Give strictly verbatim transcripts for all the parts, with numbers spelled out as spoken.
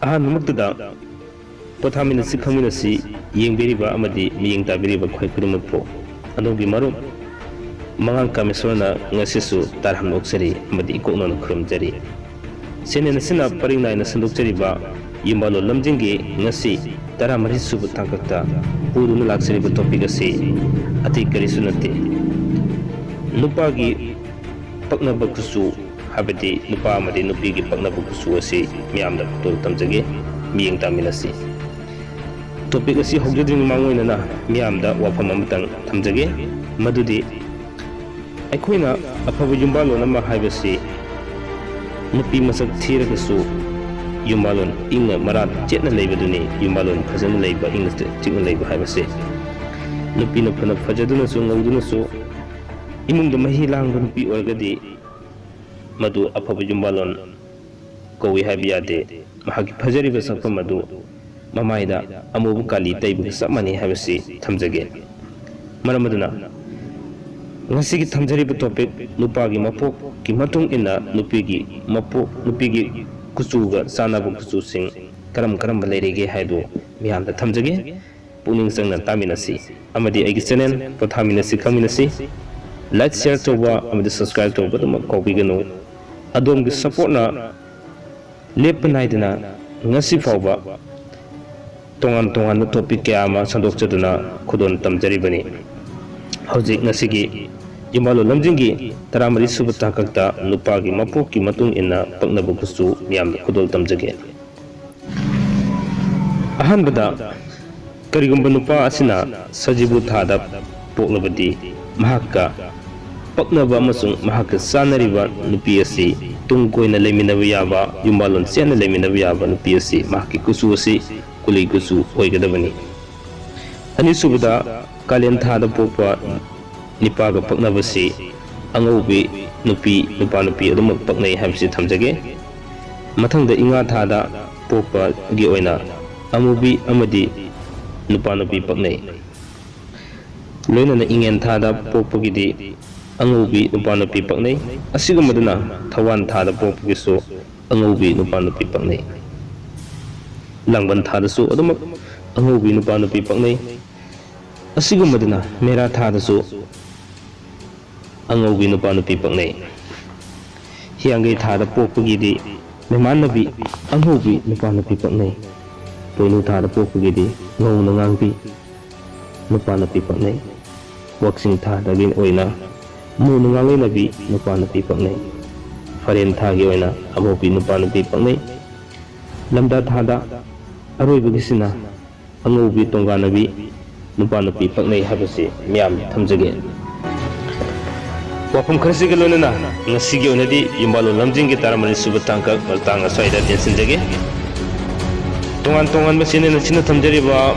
ꯑꯍꯥꯟꯕꯃꯛꯇꯗ ꯄꯣꯊꯥꯃꯤꯟꯅꯁꯤ ꯈꯪꯃꯤꯟꯅꯁꯤ ꯌꯦꯡꯕꯤꯔꯤꯕ ꯑꯃꯗꯤ ꯃꯤꯠꯌꯦꯡ ꯇꯥꯕꯤꯔꯤꯕ ꯑꯩꯈꯣꯏ ꯈꯨꯗꯤꯡꯃꯛꯄꯨ ꯑꯗꯣꯝꯒꯤ ꯃꯔꯨꯞ ꯃꯉꯥꯡ ꯀꯥꯃꯦꯁꯣꯔꯅ ꯉꯁꯤꯁꯨ ꯇꯔꯥꯝꯅ ꯑꯣꯛꯆꯔꯤ ꯑꯃꯗꯤ ꯏꯀꯣꯛꯅꯅ ꯈꯨꯔꯨꯝꯖꯔꯤ꯫ ꯆꯦꯅꯦꯜ ꯑꯁꯤꯅ ꯄꯔꯤꯡ ꯅꯥꯏꯅ ꯁꯟꯗꯣꯛꯆꯔꯤꯕ ꯌꯨꯝꯕꯥꯂꯣꯟ ꯂꯝꯖꯤꯡꯒꯤ ꯉꯁꯤ ꯇꯔꯥꯃꯔꯤ ꯁꯨꯕ ꯇꯥꯡꯀꯛꯇ ꯄꯨꯗꯨꯅ ꯂꯥꯛꯆꯔꯤꯕ ꯇꯣꯄꯤꯛ ꯑꯁꯤ ꯑꯇꯩ ꯀꯔꯤꯁꯨ ꯅꯠꯇꯦ, ꯅꯨꯄꯥꯒꯤ ꯄꯛꯅꯕ ꯀꯨꯆꯨ, ꯍꯥꯏꯕꯗꯤ ꯅꯨꯄꯥ ꯑꯃꯗꯤ ꯅꯨꯄꯤꯒꯤ ꯄꯛꯅꯕ ꯀꯨꯆꯨ ꯑꯁꯤ ꯃꯤꯌꯥꯝꯗ ꯐꯣꯡꯗꯣꯛ ꯇꯝꯖꯒꯦ꯫ ꯃꯤꯠꯌꯦꯡ ꯇꯥꯃꯤꯟꯅꯁꯤ꯫ ꯇꯣꯄꯤꯛ ꯑꯁꯤ ꯍꯧꯖꯗ꯭ꯔꯤꯉꯩ ꯃꯥꯡꯑꯣꯏꯅꯅ ꯃꯤꯌꯥꯝꯗ ꯋꯥꯐꯝ ꯑꯃꯇꯪ ꯊꯝꯖꯒꯦ, ꯃꯗꯨꯗꯤ ꯑꯩꯈꯣꯏꯅ ꯑꯐꯕ ꯌꯨꯝꯕꯥꯂꯣꯟ ꯑꯃ ꯍꯥꯏꯕꯁꯤ ꯅꯨꯄꯤ ꯃꯁꯛ ꯊꯤꯔꯒꯁꯨ ꯌꯨꯝꯕꯥꯂꯣꯟ ꯏꯪꯅ ꯃꯔꯥ ꯆꯦꯠꯅ ꯂꯩꯕꯗꯨꯅꯤ꯫ ꯌꯨꯝꯕꯥꯂꯣꯟ ꯐꯖꯅ ꯂꯩꯕ, ꯏꯪꯅ ꯆꯤꯛꯅ ꯂꯩꯕ ꯍꯥꯏꯕꯁꯤ ꯅꯨꯄꯤꯅ ꯐꯅ ꯐꯖꯗꯨꯅꯁꯨ ꯉꯧꯗꯨꯅꯁꯨ ꯏꯃꯨꯡꯗ ꯃꯍꯤ ꯂꯥꯡꯕ ꯅꯨꯄꯤ ꯑꯣꯏꯔꯒꯗꯤ ꯃꯗꯨ ꯑꯐꯕ ꯌꯨꯝꯕꯥꯂꯣꯟ ꯀꯧꯏ ꯍꯥꯏꯕ ꯌꯥꯗꯦ꯫ ꯃꯍꯥꯛꯀꯤ ꯐꯖꯔꯤꯕ ꯁꯛꯐꯝ ꯑꯗꯨ ꯃꯃꯥꯏꯗ ꯑꯃꯨꯕ ꯀꯥꯂꯤ ꯇꯩꯕꯒ ꯆꯞ ꯃꯥꯟꯅꯩ ꯍꯥꯏꯕꯁꯤ ꯊꯝꯖꯒꯦ꯫ ꯃꯔꯝ ꯑꯗꯨꯅ ꯉꯁꯤꯒꯤ ꯊꯝꯖꯔꯤꯕ ꯇꯣꯄꯤꯛ ꯅꯨꯄꯥꯒꯤ ꯃꯄꯣꯛꯀꯤ ꯃꯇꯨꯡ ꯏꯟꯅ ꯅꯨꯄꯤꯒꯤ ꯃꯄꯣꯛ, ꯅꯨꯄꯤꯒꯤ ꯀꯨꯆꯨꯒ ꯆꯥꯟꯅꯕ ꯀꯨꯆꯨꯁꯤꯡ ꯀꯔꯝ ꯀꯔꯝꯕ ꯂꯩꯔꯤꯒꯦ ꯍꯥꯏꯗꯨ ꯃꯤꯌꯥꯝꯗ ꯊꯝꯖꯒꯦ꯫ ꯄꯨꯛꯅꯤꯡ ꯆꯪꯅ ꯇꯥꯃꯤꯟꯅꯁꯤ ꯑꯃꯗꯤ ꯑꯩꯒꯤ ꯆꯦꯅꯦꯜ ꯄꯣꯊꯥꯃꯤꯟꯅꯁꯤ ꯈꯪꯃꯤꯟꯅꯁꯤ ꯂꯥꯏꯛ, ꯁꯤꯌꯔ ꯇꯧꯕ ꯑꯃꯗꯤ ꯁꯕꯁꯀ꯭ꯔꯥꯏꯕ ꯇꯧꯕ ꯑꯗꯨꯃꯛ ꯀꯥꯎꯕꯤꯒꯅꯨ꯫ ꯑꯗꯣꯝꯒꯤ ꯁꯄꯣꯔꯠꯅ ꯂꯦꯞꯄ ꯅꯥꯏꯗꯅ ꯉꯁꯤ ꯐꯥꯎꯕ ꯇꯣꯉꯥꯟ ꯇꯣꯉꯥꯟꯕ ꯇꯣꯄꯤꯛ ꯀꯌꯥ ꯑꯃ ꯁꯟꯗꯣꯛꯆꯗꯨꯅ ꯈꯨꯗꯣꯜ ꯇꯝꯖꯔꯤꯕꯅꯤ꯫ ꯍꯧꯖꯤꯛ ꯉꯁꯤꯒꯤ ꯌꯨꯝꯕꯥꯂꯣꯟ ꯂꯝꯖꯤꯡꯒꯤ ꯇꯔꯥꯃꯔꯤ ꯁꯨꯕ ꯇꯥꯡꯀꯛꯇ ꯅꯨꯄꯥꯒꯤ ꯃꯄꯣꯛꯀꯤ ꯃꯇꯨꯡ ꯏꯟꯅ ꯄꯛꯅꯕ ꯀꯨꯆꯨ ꯃꯤꯌꯥꯝꯗ ꯈꯨꯗꯣꯜ ꯇꯝꯖꯒꯦ꯫ ꯑꯍꯥꯟꯕꯗ, ꯀꯔꯤꯒꯨꯝꯕ ꯅꯨꯄꯥ ꯑꯁꯤꯅ ꯁꯖꯤꯕꯨ ꯊꯥꯗ ꯄꯣꯛꯂꯕꯗꯤ, ꯃꯍꯥꯛꯀ ꯄꯛꯅꯕ ꯑꯃꯁꯨꯡ ꯃꯍꯥꯛꯀ ꯆꯥꯟꯅꯔꯤꯕ ꯅꯨꯄꯤ ꯑꯁꯤ ꯇꯨꯡ ꯀꯣꯏꯅ ꯂꯩꯃꯤꯟꯅꯕ ꯌꯥꯕ, ꯌꯨꯝꯕꯥꯂꯣꯟ ꯆꯦꯠꯅ ꯂꯩꯃꯤꯟꯅꯕ ꯌꯥꯕ ꯅꯨꯄꯤ ꯑꯁꯤ ꯃꯍꯥꯛꯀꯤ ꯀꯨꯆꯨ ꯑꯁꯤ ꯀꯨꯂꯩ ꯀꯨꯆꯨ ꯑꯣꯏꯒꯗꯕꯅꯤ꯫ ꯑꯅꯤꯁꯨꯕꯗ, ꯀꯥꯂꯦꯟ ꯊꯥꯗ ꯄꯣꯛꯄ ꯅꯤꯄꯥꯒ ꯄꯛꯅꯕꯁꯤ ꯑꯉꯧꯕꯤ ꯅꯨꯄꯤ, ꯅꯨꯄꯥ ꯅꯨꯄꯤ ꯑꯗꯨꯃꯛ ꯄꯛꯅꯩ ꯍꯥꯏꯕꯁꯤ ꯊꯝꯖꯒꯦ꯫ ꯃꯊꯪꯗ, ꯏꯉꯥ ꯊꯥꯗ ꯄꯣꯛꯄꯒꯤ ꯑꯣꯏꯅ ꯑꯃꯨꯕꯤ ꯑꯃꯗꯤ ꯅꯨꯄꯥ ꯅꯨꯄꯤ ꯄꯛꯅꯩ꯫ ꯂꯣꯏꯅꯅ ꯏꯉꯦꯟ ꯊꯥꯗ ꯄꯣꯛꯄꯒꯤꯗꯤ ꯑꯉꯧꯕꯤ ꯅꯨꯄꯥ ꯅꯨꯄꯤ ꯄꯛꯅꯩ꯫ ꯑꯁꯤꯒꯨꯝꯕꯗꯨꯅ ꯊꯧꯋꯥꯟ ꯊꯥꯗ ꯄꯣꯛꯄꯒꯤꯁꯨ ꯑꯉꯧꯕꯤ ꯅꯨꯄꯥ ꯅꯨꯄꯤ ꯄꯛꯅꯩ꯫ ꯂꯥꯡꯕꯟ ꯊꯥꯗꯁꯨ ꯑꯗꯨꯃꯛ ꯑꯉꯧꯕꯤ ꯅꯨꯄꯥ ꯅꯨꯄꯤ ꯄꯛꯅꯩ꯫ ꯑꯁꯤꯒꯨꯝꯕꯗꯅ ꯃꯦꯔꯥ ꯊꯥꯗꯁꯨ ꯑꯉꯧꯕꯤ ꯅꯨꯄꯥ ꯅꯨꯄꯤ ꯄꯛꯅꯩ꯫ ꯍꯤꯌꯥꯡꯒꯩ ꯊꯥꯗ ꯄꯣꯛꯄꯒꯤꯗꯤ ꯃꯩꯃꯥꯟꯅꯕꯤ ꯑꯉꯧꯕꯤ ꯅꯨꯄꯥ ꯅꯨꯄꯤ ꯄꯛꯅꯩ꯫ ꯄꯣꯏꯅꯨ ꯊꯥꯗ ꯄꯣꯛꯄꯒꯤꯗꯤ ꯉꯧꯅ ꯉꯥꯡꯕꯤ ꯅꯨꯄꯥ ꯅꯨꯄꯤ ꯄꯛꯅꯩ꯫ ꯋꯥꯛꯆꯤꯡ ꯊꯥꯗꯒꯤ ꯑꯣꯏꯅ ꯃꯨꯅ ꯉꯥꯡꯂꯩꯅꯕꯤ ꯅꯨꯄꯥ ꯅꯨꯄꯤ ꯄꯛꯅꯩ꯫ ꯐꯔꯦꯟ ꯊꯥꯒꯤ ꯑꯣꯏꯅ ꯑꯉꯧꯕꯤ ꯅꯨꯄꯥ ꯅꯨꯄꯤ ꯄꯛꯅꯩ꯫ ꯂꯝꯗꯥ ꯊꯥꯗ ꯑꯔꯣꯏꯕꯒꯤꯁꯤꯅ ꯑꯉꯧꯕꯤ ꯇꯣꯡꯒꯥꯟꯅꯕꯤ ꯅꯨꯄꯥ ꯅꯨꯄꯤ ꯄꯛꯅꯩ ꯍꯥꯏꯕꯁꯤ ꯃꯤꯌꯥꯝ ꯊꯝꯖꯒꯦ꯫ ꯋꯥꯐꯝ ꯈꯔꯁꯤꯒ ꯂꯣꯏꯅꯅ ꯉꯁꯤꯒꯤ ꯑꯣꯏꯅꯗꯤ ꯌꯨꯝꯕꯥꯂꯣꯟ ꯂꯝꯖꯤꯡꯒꯤ ꯇꯔꯥꯃꯔꯤ ꯁꯨꯕ ꯇꯥꯡꯀꯛ ꯃꯇꯥꯡ ꯑꯁ꯭ꯋꯥꯏꯗ ꯇꯦꯟꯁꯤꯟꯖꯒꯦ꯫ ꯇꯣꯉꯥꯟ ꯇꯣꯉꯥꯟꯕ ꯆꯦꯅꯦꯜ ꯑꯁꯤꯅ ꯊꯝꯖꯔꯤꯕ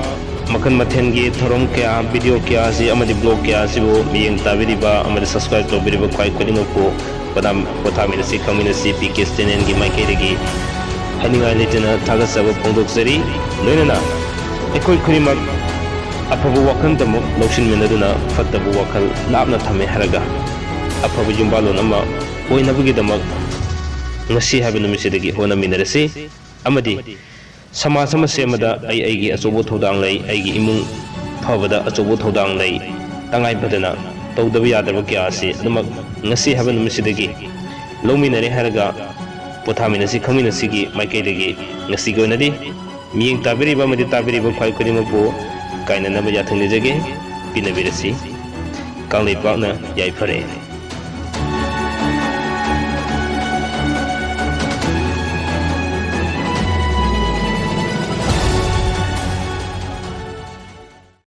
ꯃꯈꯜ ꯃꯊꯦꯜꯒꯤ ꯊꯧꯔꯝ ꯀꯌꯥ, ꯚꯤꯗꯤꯑꯣ ꯀꯌꯥ ꯑꯁꯤ ꯑꯃꯗꯤ ꯕ꯭ꯂꯣꯒ ꯀꯌꯥ ꯑꯁꯤꯕꯨ ꯃꯤꯠꯌꯦꯡ ꯇꯥꯕꯤꯔꯤꯕ ꯑꯃꯗꯤ ꯁꯕꯁꯀ꯭ꯔꯥꯏꯕ ꯇꯧꯕꯤꯔꯤꯕ ꯈ꯭ꯋꯥꯏ ꯈꯨꯗꯤꯡꯃꯛꯄꯨ ꯄꯣꯊꯥ-, ꯄꯣꯊꯥꯃꯤꯟꯅꯁꯤ ꯈꯪꯃꯤꯟꯅꯁꯤ ꯄꯤ ꯀꯦ ꯆꯦꯅꯦꯜꯒꯤ ꯃꯥꯏꯀꯩꯗꯒꯤ ꯍꯥꯏꯅꯤꯡꯉꯥꯏ ꯂꯩꯇꯅ ꯊꯥꯒꯠꯆꯕ ꯐꯣꯡꯗꯣꯛꯆꯔꯤ꯫ ꯂꯣꯏꯅꯅ ꯑꯩꯈꯣꯏ ꯈꯨꯗꯤꯡꯃꯛ ꯑꯐꯕ ꯋꯥꯈꯜꯗꯃꯛ ꯂꯧꯁꯤꯟꯃꯤꯟꯅꯗꯨꯅ ꯐꯠꯇꯕ ꯋꯥꯈꯜ ꯂꯥꯞꯅ ꯊꯝꯃꯦ ꯍꯥꯏꯔꯒ ꯑꯐꯕ ꯌꯨꯝꯕꯥꯂꯣꯟ ꯑꯃ ꯑꯣꯏꯅꯕꯒꯤꯗꯃꯛ ꯉꯁꯤ ꯍꯥꯏꯕ ꯅꯨꯃꯤꯠꯁꯤꯗꯒꯤ ꯍꯣꯠꯅꯃꯤꯟꯅꯔꯁꯤ꯫ ꯑꯃꯗꯤ ꯁꯃꯥꯖ ꯑꯃ ꯁꯦꯝꯕꯗ ꯑꯩ ꯑꯩꯒꯤ ꯑꯆꯧꯕ ꯊꯧꯗꯥꯡ ꯂꯩ, ꯑꯩꯒꯤ ꯏꯃꯨꯡ ꯐꯕꯗ ꯑꯆꯧꯕ ꯊꯧꯗꯥꯡ ꯂꯩ, ꯇꯉꯥꯏ ꯐꯗꯅ ꯇꯧꯗꯕ ꯌꯥꯗ꯭ꯔꯕ ꯀꯌꯥ ꯑꯁꯤ ꯑꯗꯨꯃꯛ ꯉꯁꯤ ꯍꯥꯏꯕ ꯅꯨꯃꯤꯠꯁꯤꯗꯒꯤ ꯂꯧꯃꯤꯟꯅꯔꯦ ꯍꯥꯏꯔꯒ ꯄꯣꯊꯥꯃꯤꯟꯅꯁꯤ ꯈꯪꯃꯤꯟꯅꯁꯤꯒꯤ ꯃꯥꯏꯀꯩꯗꯒꯤ ꯉꯁꯤꯒꯤ ꯑꯣꯏꯅꯗꯤ ꯃꯤꯠꯌꯦꯡ ꯇꯥꯕꯤꯔꯤꯕ ꯑꯃꯗꯤ ꯇꯥꯕꯤꯔꯤꯕ ꯈ꯭ꯋꯥꯏ ꯈꯨꯗꯤꯡꯃꯛꯄꯨ ꯀꯥꯏꯅꯅꯕ ꯌꯥꯊꯪ ꯅꯤꯖꯒꯦ꯫ ꯄꯤꯅꯕꯤꯔꯁꯤ꯫ ꯀꯪꯂꯩꯄꯥꯛꯅ ꯌꯥꯏꯐꯔꯦ꯫